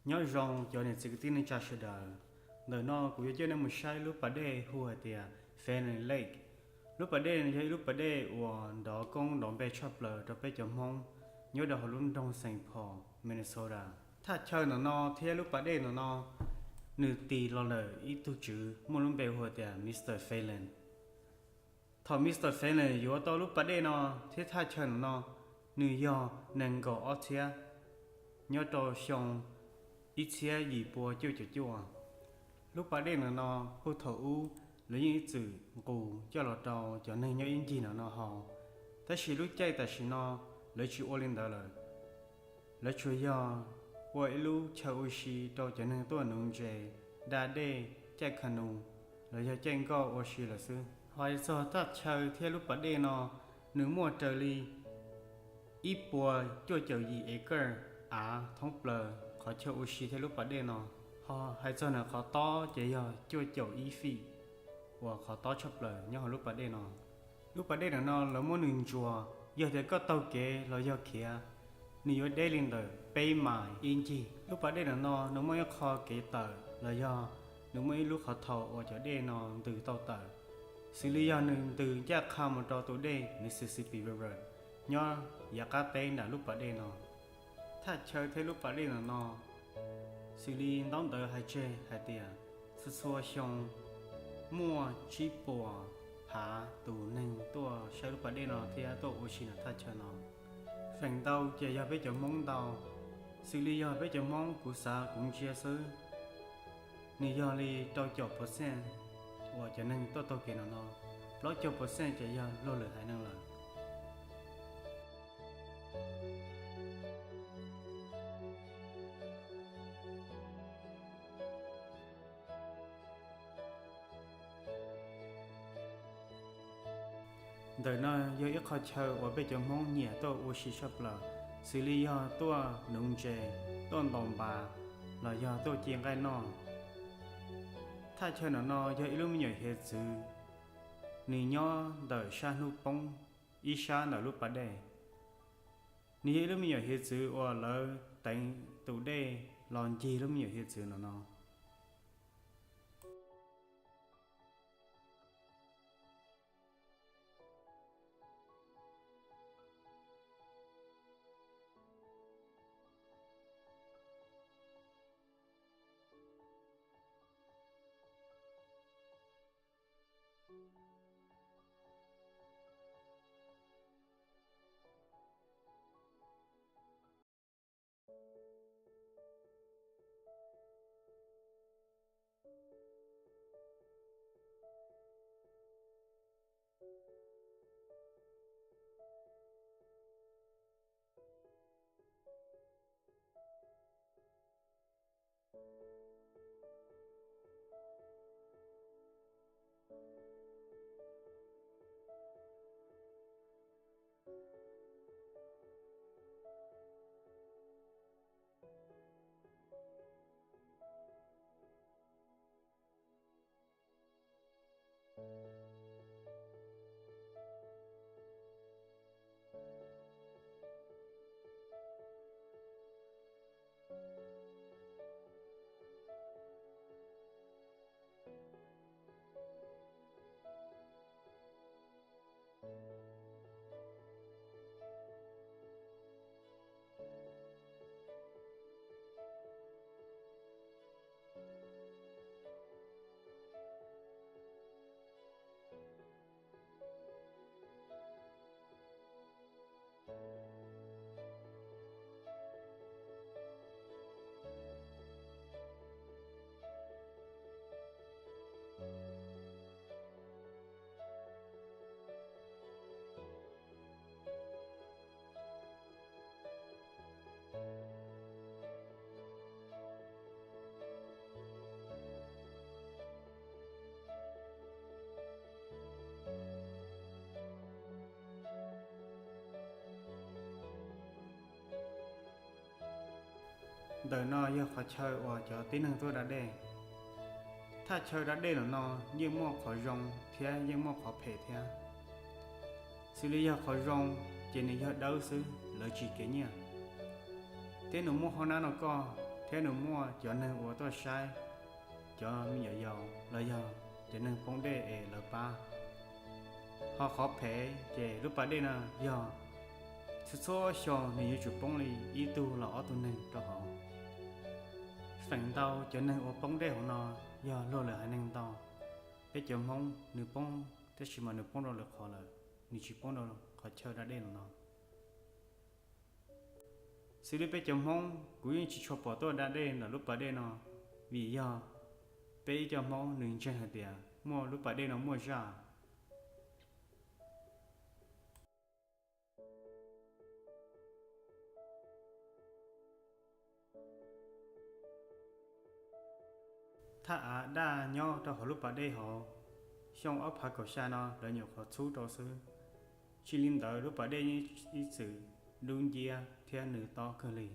Nyob zoo cov niam txiv kwv tij neej tsa sawv daws. Ntawm no kuv yuav coj nej mus saib lub pas dej hu hais tias Fallon Lake. Lub pas dej no yog ib lub pas dej uas nrov koob nrov npe tshaj plaws rau peb cov Hmoob nyob rau hauv lub nroog Saint Paul, Minnesota. Thaj chaw ntawm no thiab lub pas dej ntawm no nws tis los ntawm ib tug tswv muaj lub npe hu tias Mr. Fallon. Thaum Mr. Fallon yuav tau lub pas dej no thiab thaj chaw ntawm no, nws yog nees nkaum ob txhiab, nyob rau xyoo ib txhiab yim pua cuaj caum cuaj. Lub pas dej ntawm no puag thaum ub lawv yeej ib txwm nqus coj los rau cov neeg nyob ib ncig ntawm no haus, tab sis lub caij tam sim no lawv tsis ua li ntawd lawm. Lawv tsuas yog ua ib lub chaw ua si rau cov neeg tuaj nuv ntses, da dej, caij canoe los yog caij nkoj ua si lawm xwb. Hais txog thaj chaw thiab lub pas dej no, nws muaj raws li ib puas cuaj caum yim acre av thoob plaws qhov chaw ua si thiab lub pas dej no. Ho hais txog ntawm qhov tob ces yog cuaj caum ib feet uas qhov tob tshaj plaws nyob hauv lub pas dej no. Lub pas dej ntawm no lawv muab nws ntsuas, yog tias koj taug kev los yog khiav, nws yuav deb li ntawm peb mais ib ncig. Lub pas dej ntawm no nws muaj ib qho kev tawm los yog nws muaj ib lub qhov thaum uas cov dej no ntws tau tawm, xws li yog nws ntws ncaj qha mus rau tus dej Mississippi River nyob yav qab teb nram lub pas dej no. Thaj chaw thiab lub pas dej ntawm no xws li ntaub ntawv hais tseg hais tias txhua txhua xyoo muaj tsib puas phav tus neeg tuaj saib lub pas dej no thiab tuaj ua si ntawm thaj chaw no. Feem ntau ces yog peb cov Hmoob ntau, xws li yog peb cov Hmoob kuv xav kuv ntsia xwb, nws yog li rau caum percent uas cov neeg tuaj taug kev no no, plaub caug percent ces yog luag lwm haiv neeg lawm. Ntawm no yog ib qho chaw uas peb cov Hmoob nyiam tuaj ua si tshaj plaws, xws li yog tuaj nuv ntses, tuaj ntaus npas, los yog tuaj ci nqaij noj. Thaj chaw ntawm no yog ib lub me nyuam hiav txwv, nws nyob ntawm sab hnub poob ib sab ntawm lub pas dej. Nws yog ib lub me nyuam hiav txwv uas lawv teev tus dej los ncig lub me nyuam hiav txwv ntawm no. Ntawm no yog qhov chaw uas cov tib neeg tuaj da dej. Thaj chaw da dej ntawm no yeej muaj qhov zoo thiab yeej muaj qhov phem thiab. Xws li yog qhov zoo ces nws yog dawb xwb, lawv tsis kev nyiaj, thiab nws muaj hoob nab no koj thiab nws muaj cov neeg uas tuaj saib cov me nyuam yaus los yog cov neeg poob dej es lawv pab. Ho qhov phem ces lub pas dej no yog txhua txhua xyoo nws yuav tsum poob li ib tug los ob tug neeg rau hauv. Feem ntau cov neeg uas poob dej hauv no yog luag lwm haiv neeg ntau. Peb cov Hmoob nws poob, tab sis mas nws poob rau lwm qhov lawm, nws tsis poob rau qhov chaw da dej no no. Xws li peb cov Hmoob, kuv yeej tsis tshua pom tuaj da dej ntawm lub pas dej no, vim yog peb ib co Hmoob nws ntseeg hais tias muaj lub pas dej no muaj zaj. Thaj av daj nyob rau hauv lub pas dej hauv, xyoo ob phav kaum xya no lawv nyuam qhuav txhub rau xwb. Tsis li ntawd lub pas dej ib txwm dub nciab thiab nws tob kawg li.